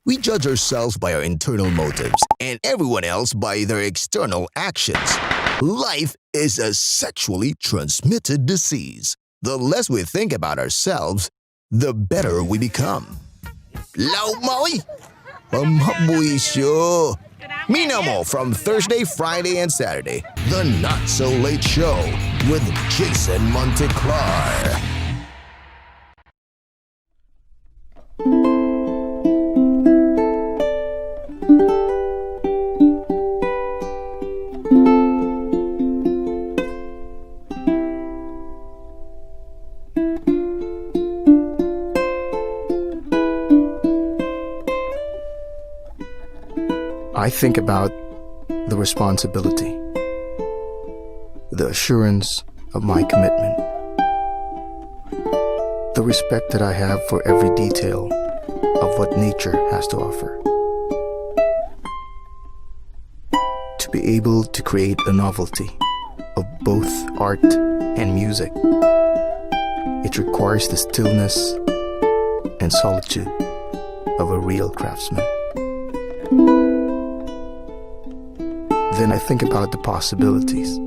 We judge ourselves by our internal motives and everyone else by their external actions. Life is a sexually transmitted disease. The less we think about ourselves, the better we become. Law maoy! Pamhabuisyo! Minamo from Thursday, Friday, and Saturday. The Not So Late Show with Jason Monteclar. I think about the responsibility, the assurance of my commitment, the respect that I have for every detail of what nature has to offer. To be able to create a novelty of both art and music, it requires the stillness and solitude of a real craftsman. Then I think about the possibilities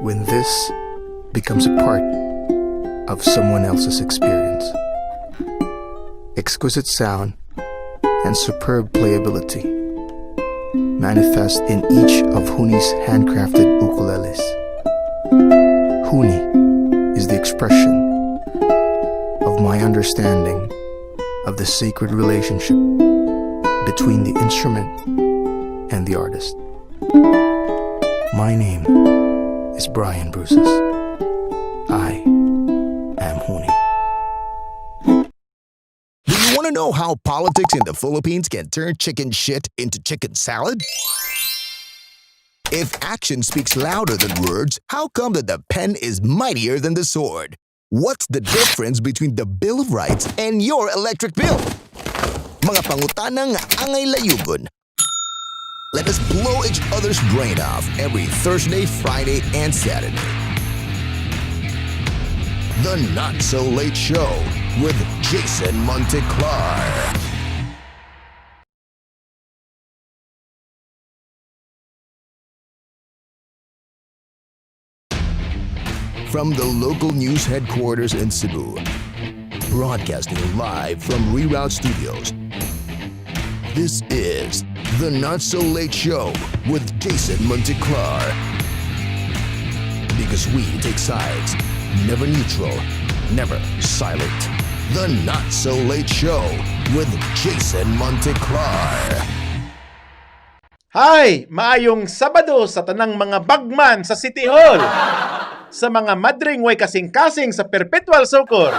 when this becomes a part of someone else's experience. Exquisite sound and superb playability manifest in each of Huni's handcrafted ukuleles. Huni is the expression of my understanding of the sacred relationship between the instrument and the artist. My name is Brian Bruces. I am Huni. Do you want to know how politics in the Philippines can turn chicken shit into chicken salad? If action speaks louder than words, how come that the pen is mightier than the sword? What's the difference between the Bill of Rights and your electric bill? Mga pangutana nga angay layugon. Let us blow each other's brain off every Thursday, Friday, and Saturday. The Not So Late Show with Jason Monteclar. From the local news headquarters in Cebu, broadcasting live from Reroute Studios. This is The Not So Late Show with Jason Monteclar. Because we take sides, never neutral, never silent. The Not So Late Show with Jason Monteclar. Hi! Maayong Sabado sa tanang mga bagman sa City Hall. Sa mga madring way kasing-kasing sa Perpetual Succor.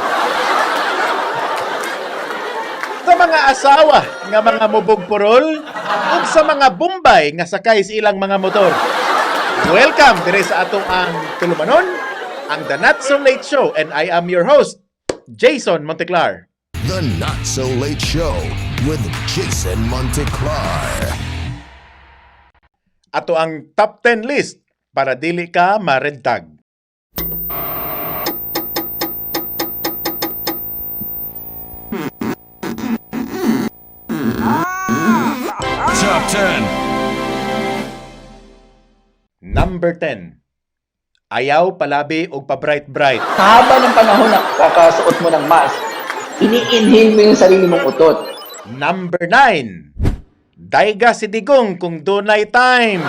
Sa mga asawa nga mga mubog purol ug sa mga Bombay nga sakay sa ilang mga motor. Welcome dire sa ato ang tulumanon, ang The Not So Late Show, and I am your host, Jason Monteclar. The Not So Late Show with Jason Monteclar. Ato ang top 10 list para dili ka ma-red tag. Top 10. Number 10. Ayaw palabi og pa-bright-bright. Sa haba ng panahon na kakasuot mo ng mask, ini-inhale mo yung sarili mong utot. Number 9. Dayga si Digong kung dunay time.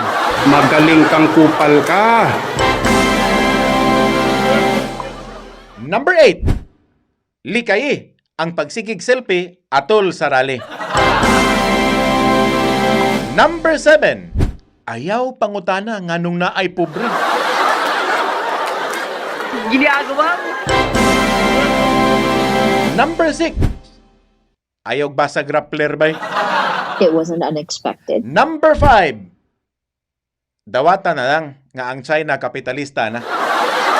Magaling kang kupal ka. Number 8. Likayi ang pagsigig selfie atol sa rally. Number 7. Ayaw pangutana nganong naay pobre. Ginagawa mo. Number 6. Ayaw basag Rappler bay. It wasn't unexpected. Number 5. Dawata na lang nga ang China kapitalista na.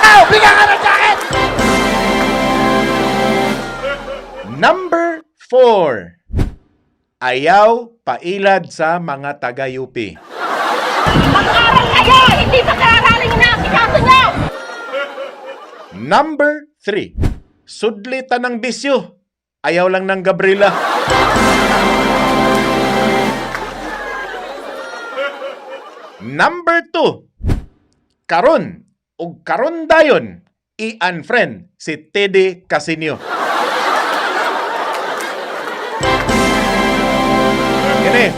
Aw, bigyan ka ng jacket! Number 4. Ayaw pailad sa mga taga-UP. Mag-aral kayo! Hindi pag-aaralin na asikaso nyo! Number 3. Sudli tanang bisyo. Ayaw lang ng Gabriela. Number 2. Karon ug karon dayon i-unfriend si Teddy Casinio. Kini.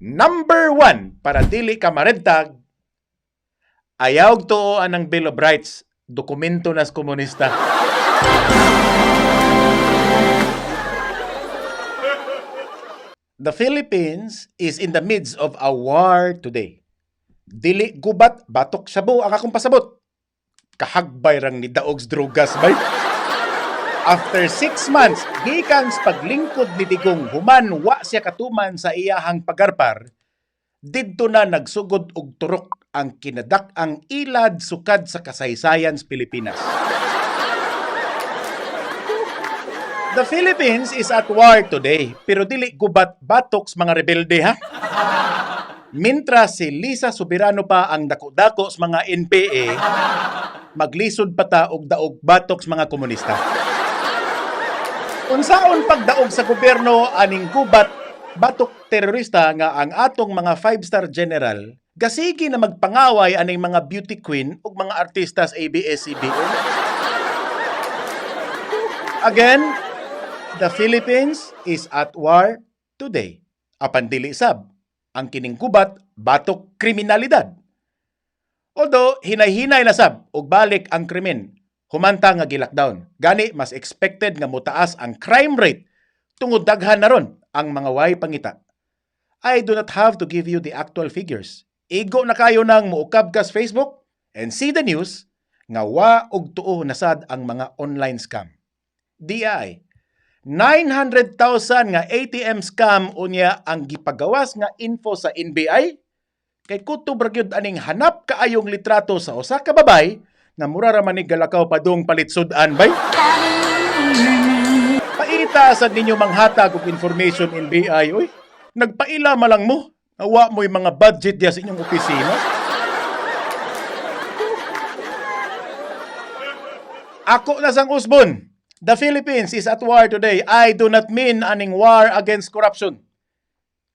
Number 1, para dili ka ma-red tag, ayaw tuoan ang Bill of Rights, dokumento nas komunista. The Philippines is in the midst of a war today. Dili gubat, batok shabu ang akong pasabot. Kahagbay rang ni daog's drogas bay. After 6 months, gikan sa paglingkod ni Digong human wa siya katuman sa iyahang pagarpar, didto na nagsugod og turok ang kinadak-ang ilad sukad sa kasaysayan sa Pilipinas. The Philippines is at war today, pero dili gubat batok sa mga rebelde, ha. Mintra si Lisa Soberano pa ang dako-dako sa mga NPA, maglisod pa ta og daog batok sa mga komunista. Unsaon pagdaog sa gobyerno aning gubat batok terorista nga ang atong mga five-star general gasigi na magpangaway aning mga beauty queen ug mga artista sa ABS-CBN? Again, the Philippines is at war today. Apan dili sab ang kining gubat batok kriminalidad. Although hinay-hinay na sab og balik ang krimen humanta nga gi-lockdown. Gani mas expected nga motaas ang crime rate tungod daghan na ron ang mga way pangita. I do not have to give you the actual figures. Igo na kayo nang muukab kas Facebook and see the news nga wa og tuo nasad ang mga online scam. DI 900,000 nga ATM scam unya ang gipagawas nga info sa NBI kay kutob ra gyud aning hanap kaayong litrato sa usa ka babay nga mura ra man ni galakaw padung palit sud-an bay. Paita sad ninyo manghatag og information, NBI, oy. Nagpaila malang mo. Awa mo'y mga budget diya sa inyong opisina. Ako na sang usbon. The Philippines is at war today. I do not mean aning war against corruption.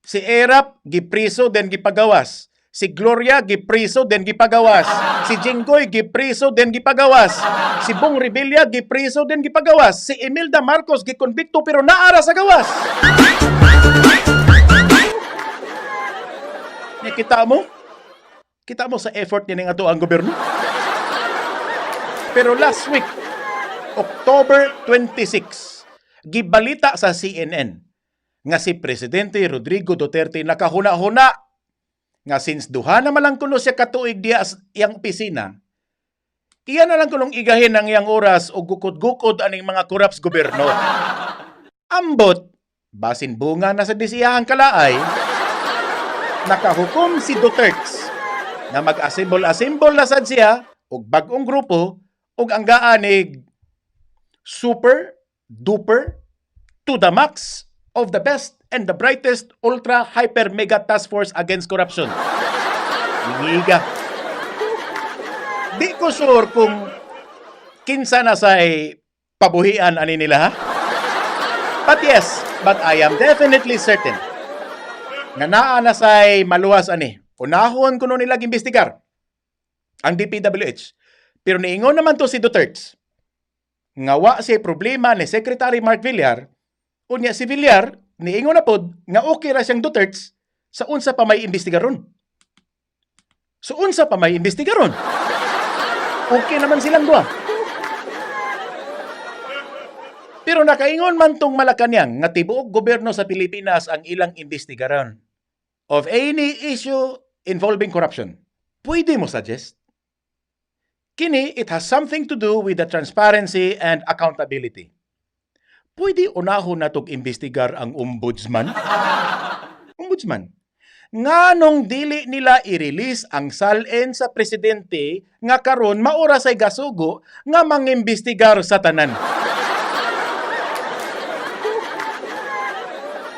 Si Erap, gipriso, then gipagawas. Si Gloria, gipriso, then gipagawas. Si Jinggoy, gipriso, then gipagawas. Si Bong Revilla, gipriso, then gipagawas. Si Imelda Marcos, gikonbikto, pero naara sa gawas. Kita mo? Kita mo sa effort niya ng ato ang gobyerno? Pero last week, October 26, gibalita sa CNN nga si Presidente Rodrigo Duterte nakahuna-huna nga since duha na man lang kuno siya katuig diya sa iyang opisina, iya na lang kunong igahin ang iyang oras o gukod-gukod aning mga corrupt gobyerno. Ambot, basin bunga na sa disiyahang kalaay, nakahukom si Duterte na mag-assemble-assemble na sad siya og bag-ong grupo ug ang gaanig super duper to the max of the best and the brightest ultra hyper mega task force against corruption. Ngiga. Di ko sure kung kinsa na say pabuhian ani nila, ha. But yes, but I am definitely certain nga naa na say maluwas ani. Unahon kuno nila gimbestigar ang DPWH. Pero niingon naman to si Duterte nga wa siya problema ni Secretary Mark Villar. Unya si Villar niingon na pod nga okay ra siyang Duterte sa unsa pa may imbestigaron. So unsa pa may imbestigaron? Okay naman silang duha. Pero nakaingon man tong Malacanang nga tibuok gobyerno sa Pilipinas ang ilang imbestigaron of any issue involving corruption. Pwede mo suggest? Kini, it has something to do with the transparency and accountability. Pwede unahon natog imbestigar ang ombudsman? Ombudsman. Nganong dili nila i-release ang SALN sa presidente nga karon maura say gasugo nga mangimbestigar sa tanan?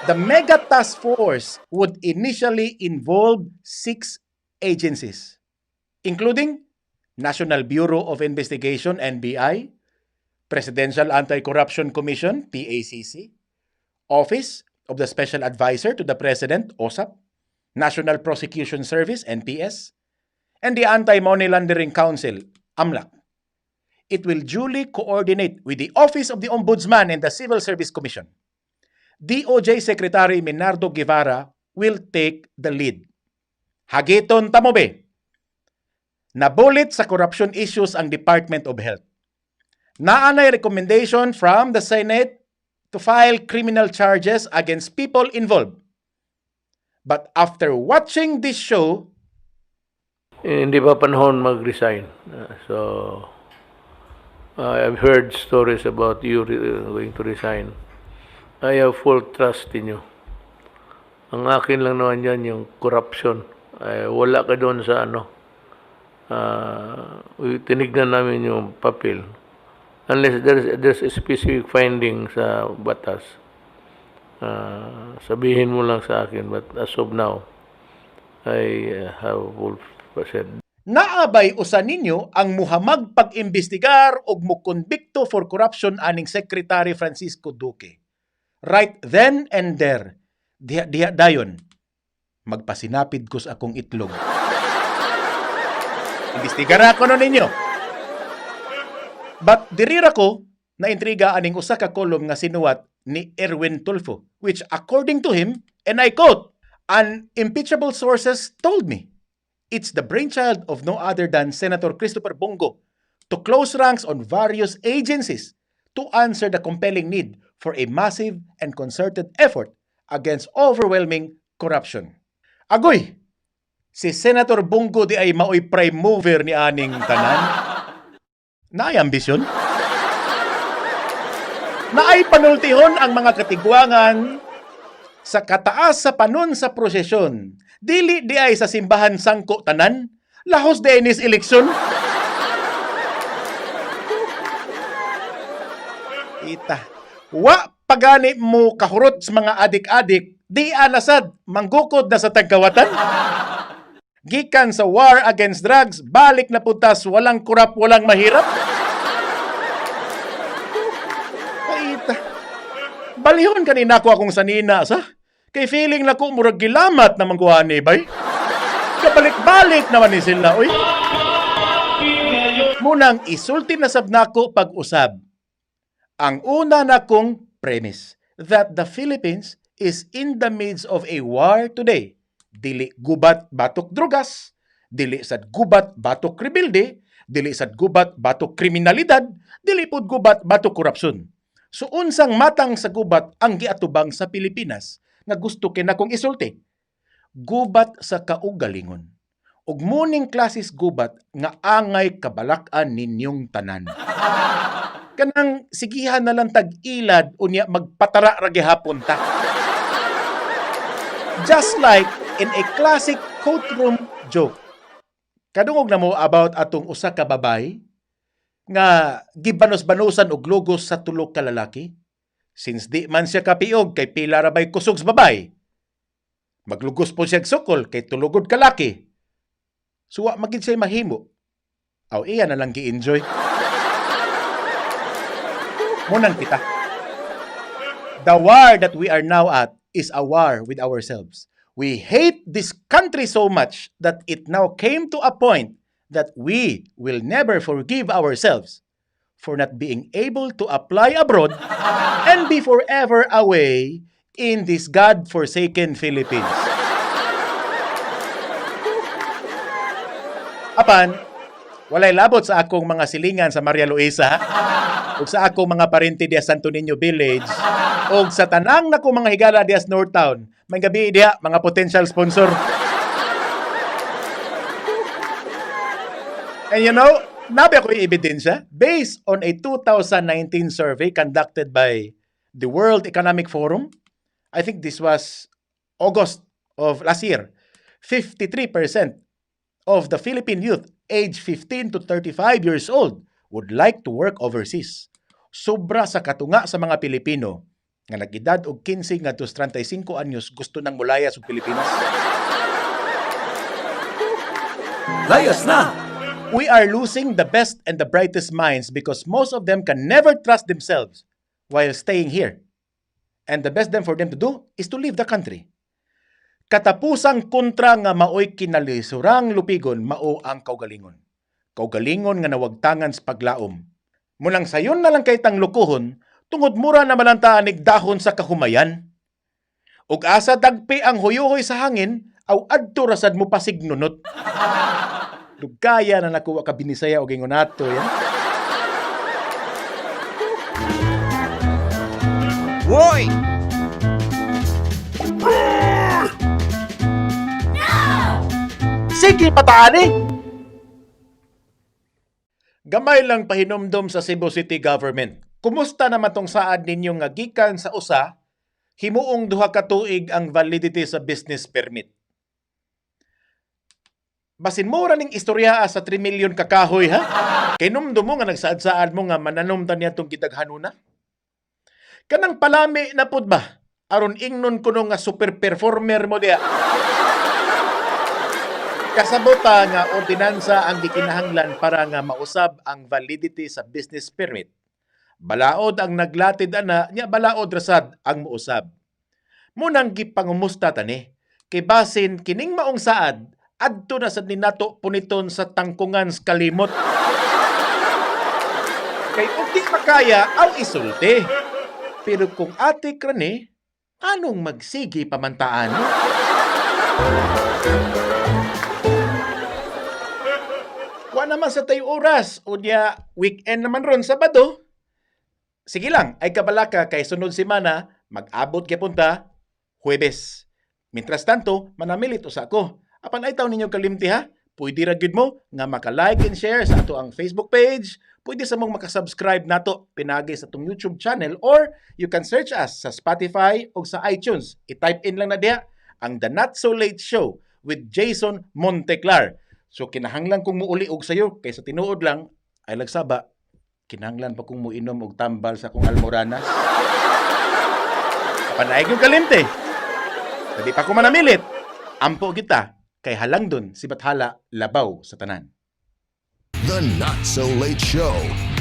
The mega task force would initially involve six agencies, including National Bureau of Investigation, NBI, Presidential Anti-Corruption Commission, PACC, Office of the Special Advisor to the President, OSAP, National Prosecution Service, NPS, and the Anti-Money Laundering Council, AMLAC. It will duly coordinate with the Office of the Ombudsman and the Civil Service Commission. DOJ Secretary Menardo Guevarra will take the lead. Hagiton ta mo be. Nabulit sa corruption issues ang Department of Health. Naanay recommendation from the Senate to file criminal charges against people involved. But after watching this show, Eh, hindi pa panahon mag-resign. So, I've heard stories about you going to resign. I have full trust in you. Ang akin lang naman yan, yung corruption. Ay, wala ka doon sa ano. Tinignan namin yung papel. Unless there's a specific finding sa batas. Sabihin mo lang sa akin. But as of now, I have full percent. Naabay usa ninyo ang muhamag pag-imbestigar og mukonbikto for corruption aning Secretary Francisco Duque. Right then and there, diha diha dayon, magpasinapid ko sa akong itlog. Imbestigar ako no ninyo. But dirira ko na intriga aning usa ka column nga sinuwat ni Erwin Tulfo, which according to him, and I quote, "Unimpeachable sources told me it's the brainchild of no other than Senator Christopher Bong Go to close ranks on various agencies to answer the compelling need for a massive and concerted effort against overwhelming corruption." Agoy! Si Senator Bong Go diay maoy prime mover ni aning tanan. Naay ambisyon? Naay panultihon ang mga katigwangan sa kataas sa panon sa prosesyon. Dili diay sa simbahan sangko tanan, lahos diay nis eleksyon. Ita. Wa pagani mo kahurot sa mga adik-adik, di anasad, manggukod na sa tagkawatan. Gikan sa war against drugs, balik na putas, walang kurap, walang mahirap. Paita. Balihon kanina ko akong sanina sa. Kay feeling na ko murag gilamat na mangkuhani bay. Kabalik-balik naman ni sila, oy. Munang isulti na sab nako pag-usab. Ang una nakong premise that the Philippines is in the midst of a war today. Dili gubat batok drugas, dili sad gubat batok rebelde, dili sad gubat batok kriminalidad, dili pud gubat batok korupsyon. So unsang matang sa gubat ang giatubang sa Pilipinas nga gusto kinakong isulti? Gubat sa kaugalingon. Ug muning klasis gubat nga angay kabalak-an ninyong tanan. Kanang sigihan na lang tag-ilad unya magpatara ra gihapon ta. Just like in a classic courtroom joke. Kadungog na mo about atong usa ka babay nga gibanos-banusan og lugos sa tulo ka lalaki. Since di man siya kapiog kay pila ra bay kusog sa babay. Maglugos po siya og sukol kay tulugod ka laki. Suwa magid siya mahimo. Aw iya na lang gi-enjoy. Munang kita. The war that we are now at is a war with ourselves. We hate this country so much that it now came to a point that we will never forgive ourselves for not being able to apply abroad and be forever away in this God-forsaken Philippines. Apan, walay labot sa akong mga silingan sa Maria Luisa ug sa akong mga parente diya Santo Niño Village ug sa tanang nako mga higala diya sa North Town. May gabi diha mga potential sponsor. And nabi ako yung ebidensya based on a 2019 survey conducted by the World Economic Forum. I think this was August of last year. 53% of the Philippine youth aged 15 to 35 years old would like to work overseas. Sobra sa katunga sa mga Pilipino nga nag-edad og 15 ngadto sa 35 anyos gusto nang mulayas og Pilipinas. Layas na! We are losing the best and the brightest minds because most of them can never trust themselves while staying here. And the best then for them to do is to leave the country. Katapusang kontra nga maoy kinalisurang lupigon mao ang kaugalingon. Kaugalingon nga nawagtangan sa paglaom. Munang sayon na lang kay tang lukuhon tungod mura na malanta anig dahon sa kahumayan. Ug asa dagpi ang huyuhoy sa hangin, aw adto rasad mo pasignunot. Dugaya na nakuha ka binisaya og ingon ato yan. Hoy! Sige, pataan eh! Gamay lang pahinomdom sa Cebu City Government. Kumusta naman tong saad ninyo nga gikan sa usa, himuong 2 ka tuig ang validity sa business permit? Basin mo ra ning istorya sa 3 million kakahoy ha? Kay numdum mo nga nagsaad-saad mo nga mananom ta niya tong gidaghanuna? Kanang palami na pud ba? Aron ingnon kuno nga super performer mo diya. Kasabota nga ordinansa ang gikinahanglan para nga mausab ang validity sa business permit. Balaod ang naglatid ana nya balaod rasad ang muusab. Munang gipangumusta tani kay basin kining maong saad adto na sad ninato puniton sa tangkungan sa kalimot. Kay ug di makaya aw isulti. Pero kung ate krani, anong magsigi pamantaan? Wa naman sa tayo oras, unya weekend naman ron, Sabado. Sige lang, ay kabalaka kay sunod semana, mag-abot gyapon ta Huwebes. Mientras tanto, manamilit usa ko. Apan ay taon ninyo kalimti ha. Pwede ra gyud mo nga maka-like and share sa ato ang Facebook page. Pwede sa mong maka-subscribe nato pinagi sa atong YouTube channel or you can search us sa Spotify o sa iTunes. I-type in lang na diha ang The Not So Late Show with Jason Monteclar. So kinahanglan kong muuli og sayo kaysa tinuod lang ay lagsaba. Kinahanglan pa kong muinom og tambal sa akong almoranas. Panaig yung kalimte. Dali pa ko manamilit. Ampo kita kay halangdon si Bathala labaw sa tanan. The Not So Late Show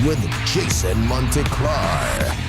with Jason Monteclar.